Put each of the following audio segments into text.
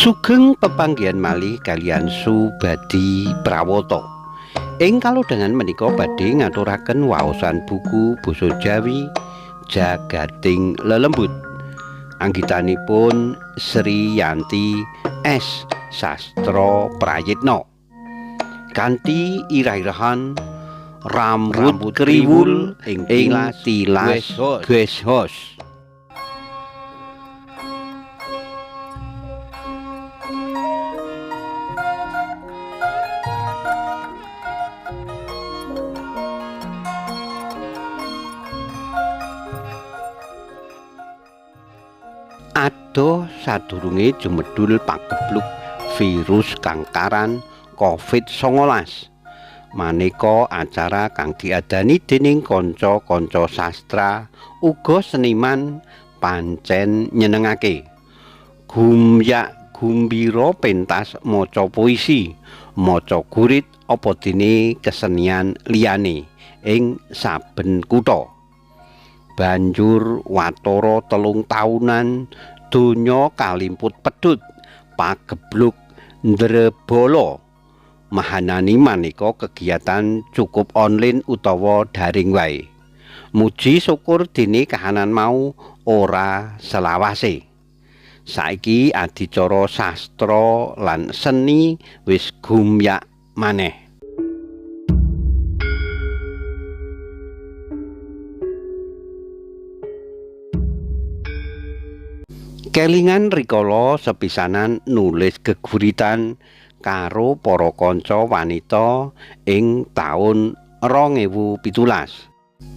Sugeng pepanggihan malih kaliyan Subadi Prawoto. Ing kalodhangan menika badhe ngaturaken waosan buku basa Jawi Jagating Lelembut. Anggitanipun Sri Yanti S. Sastra Prayitno. Kanthi irah-irahan rambut kriwul ing tilas guest house. Adoh sadurunge jumedhul pagebluk virus kangkaran Covid-19. Maneka acara kang diadani dening kanca-kanca sastra uga seniman pancen nyenengake. Gumyak gumbira pentas maca puisi, maca gurit apa dene kesenian liyane ing saben kutha. Banjur watara 3 taunan donya kalimput pedhut pagebluk ndrebala mahanani maneka kegiatan cukup online utawa daring wae. Muji syukur dene kahanan mau ora selawase. Saiki adicara sastra lan seni wis gumyak maneh. Kelingan rikala sepisanan nulis geguritan karo para kanca wanita ing taun 2017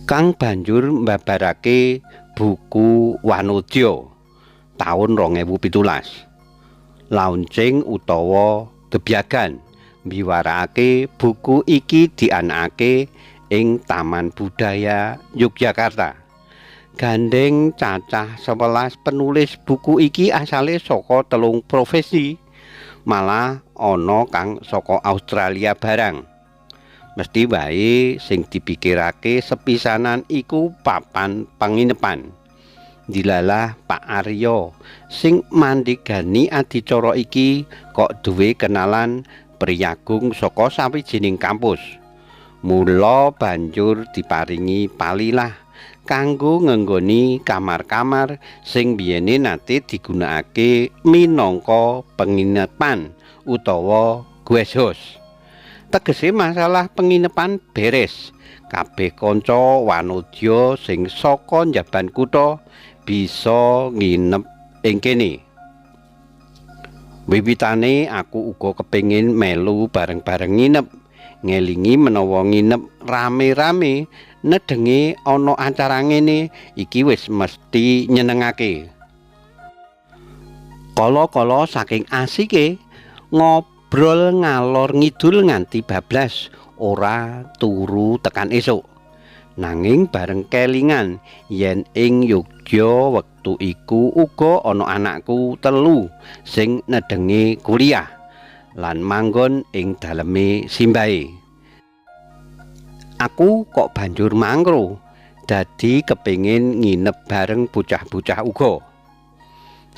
kang banjur mbabarake buku Wanodya taun 2017. Launching utawa gebyagan mbiwarakake buku iki dianakake ing Taman Budaya Yogyakarta. Gandeng cacah 11 penulis buku iki asale saka 3 profesi, malah ana kang saka Australia barang. Mesti wae sing dipikirake sepisanan iku papan penginepan. Dilalah Pak Aryo sing mandhegani adicara iki kok duwe kenalan priyagung saka sawijining kampus. Mula banjur diparingi palilah kanggo ngenggoni kamar-kamar sing biyene nate digunakake minangka penginepan utawa guest house. Tegese masalah penginepan beres. Kabeh kanca wanodya sing saka njaban kutha bisa nginep ing kene. Wiwitane aku uga kepengin melu bareng-bareng nginep. Ngelingi menawa nginep rame-rame nedenge ana acara ngene iki wis mesti nyenengake. Kala-kala saking asike ngobrol ngalor ngidul nganti bablas ora turu tekan esuk. Nanging bareng kelingan yen ing Yogya wektu iku uga ana anakku 3 sing nedenge kuliah lan manggon ing daleme simbahe. Aku kok banjur mangro, dadi kepingin nginep bareng bocah-bocah uga.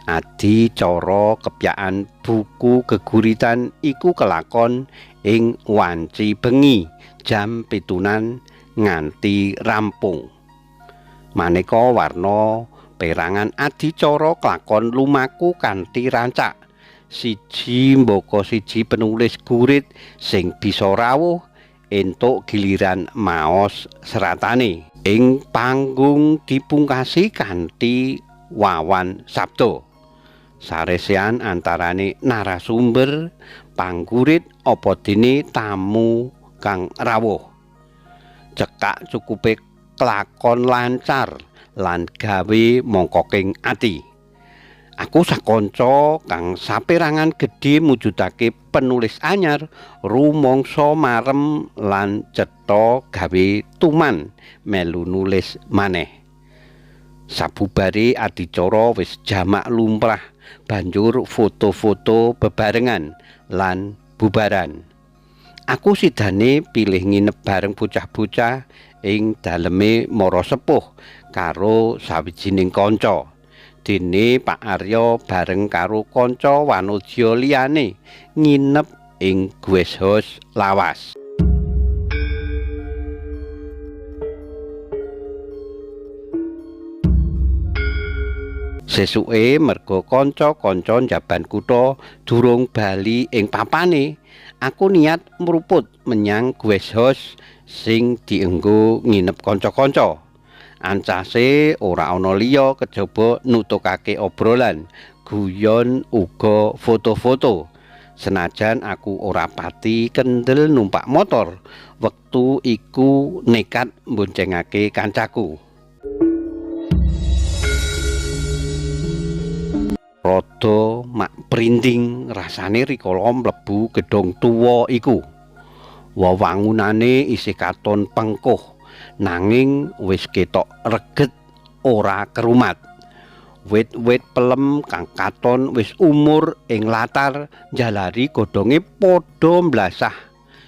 Adicara kepyakan buku geguritan iku kelakon ing wanci bengi jam 7 nganti rampung. Maneka warna perangan adicara kelakon lumaku kanthi rancak. Siji mbaka siji penulis gurit sing bisa rawuh entuk giliran maos seratane ing panggung dipungkasi kanthi wawan sabda. Saresean antarane narasumber, panggurit apa dene tamu kang rawuh. Cekak cukupe kelakon lancar lan gawe mongkoking ati. Aku sakonco kang saperangan gedhe mujudake penulis anyar rumangsa marem lan cetha gawe tuman melu nulis maneh. Sabubare adicara wis jamak lumrah, banjur foto-foto bebarengan lan bubaran. Aku sidane pilih nginep bareng bocah-bocah ing daleme mara sepuh karo sawijining kanca. Dene Pak Aryo bareng karo kanca wanodya liyane nginep ing guest house lawas. Sesuke merga kanca-kanca njaban kutha durung bali ing papane, aku niat mruput menyang guest house sing dienggo nginep kanca-kanca. Ancase ora ana liya kejaba nutukake obrolan, guyon uga foto-foto. Senajan aku ora pati kendel numpak motor, wektu iku nekat mboncengake kancaku. Rada mak prinding rasane rikala mlebu gedhong tuwa iku. Wewangunane isih katon pengkuh, nanging wis ketok reget ora kerumat. Wit-wit pelem kang katon wis umur ing latar njalari godhonge padha mblasah.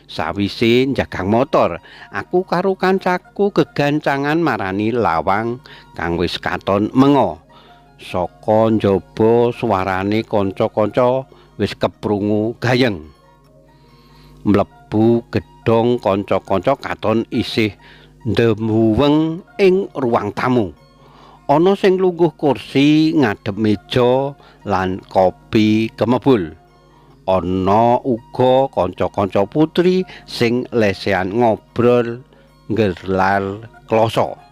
Sawise njagang motor, aku karo kancaku gegancangan marani lawang kang wis katon menga. Saka njaba suarane kanca-kanca wis keprungu gayeng. Mlebu gedhong kanca-kanca katon isih ndembuweng ing ruang tamu. Ana sing lungguh kursi ngadhep meja lan kopi kemebul. Ana uga kanca-kanca putri sing lesehan ngobrol nggelar kloso.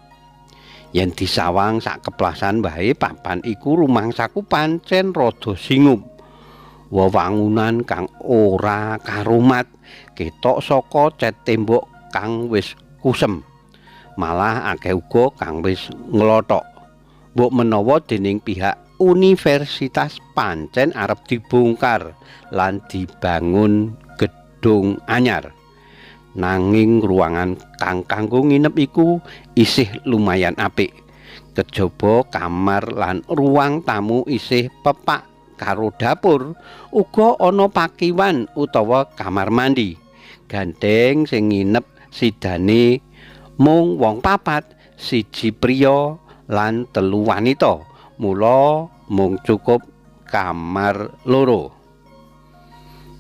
Yen disawang sak keplasan wae papan iku rumangsaku pancen rada singup. Wewangunan kang ora karumat ketok saka cet tembok kang wis kusem. Malah akeh uga kang wis nglothok. Mbok menawa dening pihak universitas pancen arep dibongkar lan dibangun gedung anyar. Nanging ruangan kang kanggo nginep iku isih lumayan apik. Kejaba kamar lan ruang tamu isih pepak karo dapur, uga ana pakiwan utawa kamar mandi. Gandeng sing nginep sidane mung wong papat, siji priya lan 3 wanita. Mula mung cukup kamar 2.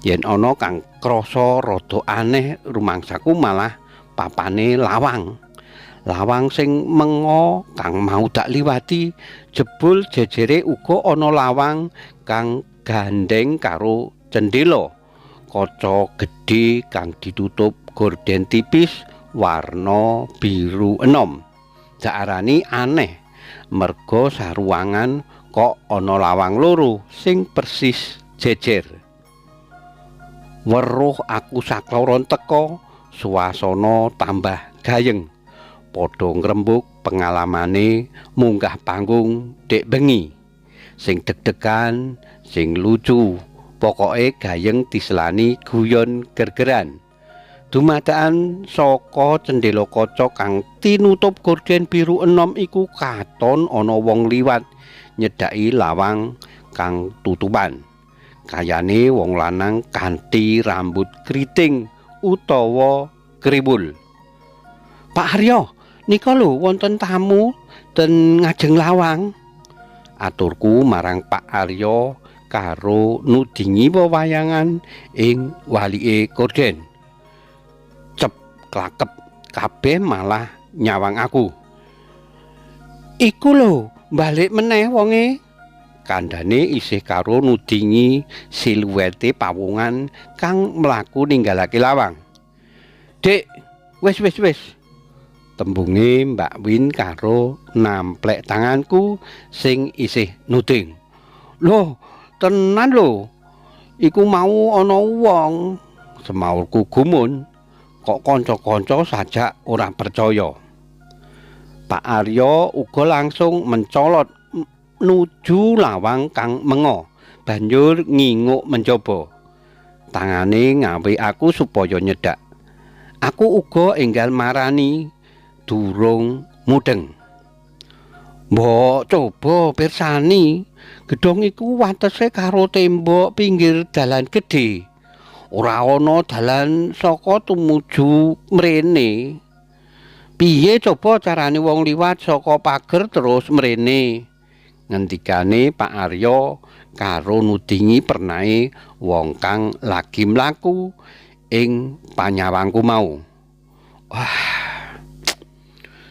Yen ana kang krasa rada aneh rumangsaku malah papane lawang. Lawang sing menga kang mau dak liwati, jebul jejere uga ana lawang kang gandeng karo cendela. Kaca gedhe kang ditutup gorden tipis warna biru enom. Dak arani aneh merga saruangan kok ana lawang loro sing persis jejer. Weruh aku sakloron teka, suasana tambah gayeng. Padha ngrembug pengalamane munggah panggung dek bengi. Sing deg-degan, sing lucu, pokoke gayeng diselani guyon gergeran. Dumadakan saka cendela kaca kang tinutup gorden biru enom iku katon ana wong liwat nyedhaki lawang kang tutupan. Kayane wong lanang kanthi rambut keriting utawa kriwul. Pak Aryo, nika lho wonten tamu ten ngajeng lawang. Aturku marang Pak Aryo karo nudingi wewayangan ing walike korden. Cep klakep kabeh malah nyawang aku. Iku lho, balik meneh wonge. Kandhane isih karo nudingi siluete pawongan kang mlaku ninggalake lawang. Dik, wis wis wis. Tembunge Mbak Win karo namplek tanganku sing isih nuding. Loh, tenan lho. Iku mau ana wong. Semaurku gumun, kok kanca-kanca sajak ora percaya. Pak Aryo uga langsung mencolot nuju lawang kang menga, banjur nginguk menjaba. Tangane ngawe aku supaya nyedhak. Aku uga enggal marani durung mudeng. Mbok coba pirsani, gedhong iku watese karo tembok pinggir dalan gedhe. Ora ana dalan saka tumuju mrene. Piye coba carane wong liwat saka pager terus mrene? Ngendikane Pak Arya karo nudingi pernahe wong kang lagi mlaku ing panyawangku mau. Wah,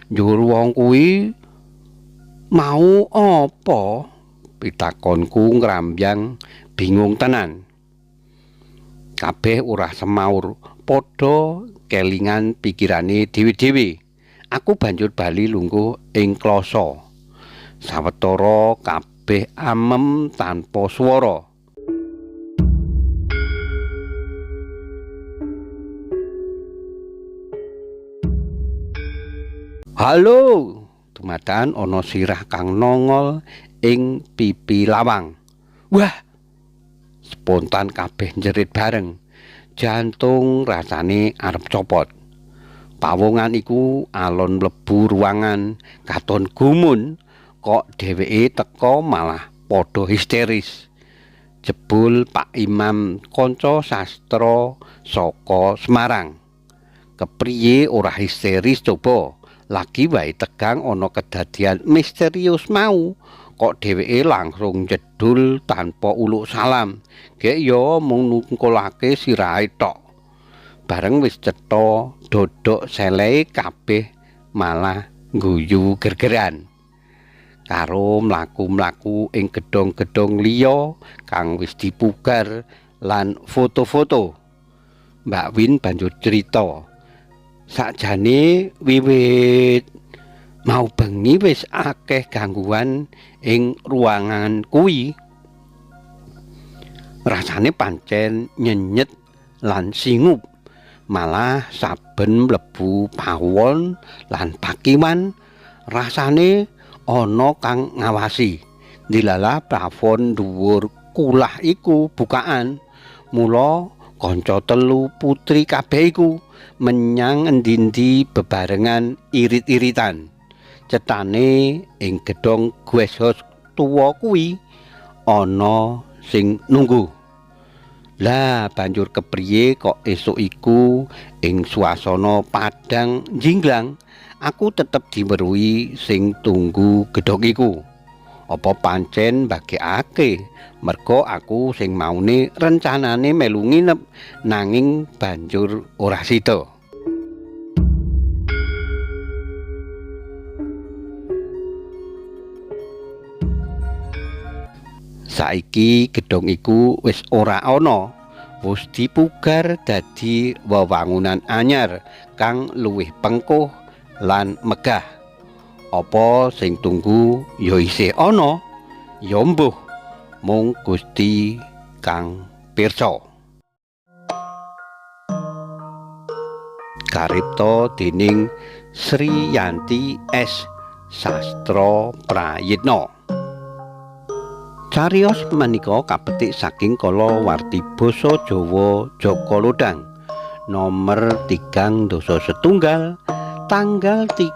njur wong kuwi mau apa? Pitakonku ngrambyang bingung tenan. Kabeh ora semaur, padha kelingan pikirane dhewe-dhewe. Aku banjur bali lungguh ing klasa. Sawetara kabeh amem tanpa swara. Halo, dumadakan ana sirah kang nongol ing pipi lawang. Wah, spontan kabeh njerit bareng. Jantung rasane arep copot. Pawongan iku alon mlebu ruangan, katon gumun kok dheweke teka malah padha histeris. Jebul Pak Imam kanca sastra saka Semarang. Kepriye ora histeris coba? Lagi wae tegang ana kedadian misterius mau, kok dheweke langsung jedul tanpa uluk salam. Gek ya mung nungkulake sirahe tok. Bareng wis cetha dodok selehe kabeh malah ngguyu gergeran. Karo mlaku-mlaku ing gedhong-gedhong liya kang wis dipugar lan foto-foto. Mbak Win banjur crita, sakjane wiwit mau bengi wis akeh gangguan ing ruangan kuwi. Rasane pancen nyenyet lan singup. Malah saben mlebu pawon lan pakiwan rasane ana kang ngawasi. Dilalah plafon dhuwur kulah iku bukaan. Mula kanca telu putri kabeh iku menyang endi-endi bebarengan irit-iritan. Cetane ing gedhong guest house tuwa kuwi ana sing nunggu. Lah banjur kepriye kok esuk iku ing suasana padang jinglang aku tetep diweruhi sing tunggu gedhong iku. Apa pancen mbagekake merga aku sing maune rencanane melu nginep nanging banjur ora sida. Saiki gedhong iku wis ora ana, wis dipugar dadi wewangunan anyar kang luwih pengkuh lan megah. Apa sing tunggu ya isih ana, ya mbuh, mung Gusti kang pirsa. Karipta dening Sri Yanti S. Sastra Prayitna. Cariyos menika kapetik saking kalawarti basa Jawa Jaka Lodhang nomer 3 setunggal tanggal 3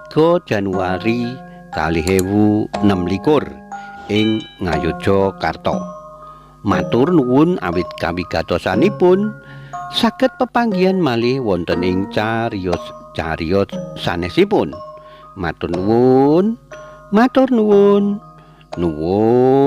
Januari 2026 ing Ngayogyakarta. Matur nuwun awit kawigatosanipun saged pepanggihan malih wonten ing cariyos-cariyos sanesipun. Matur nuwun, matur nuwun. Nuwun.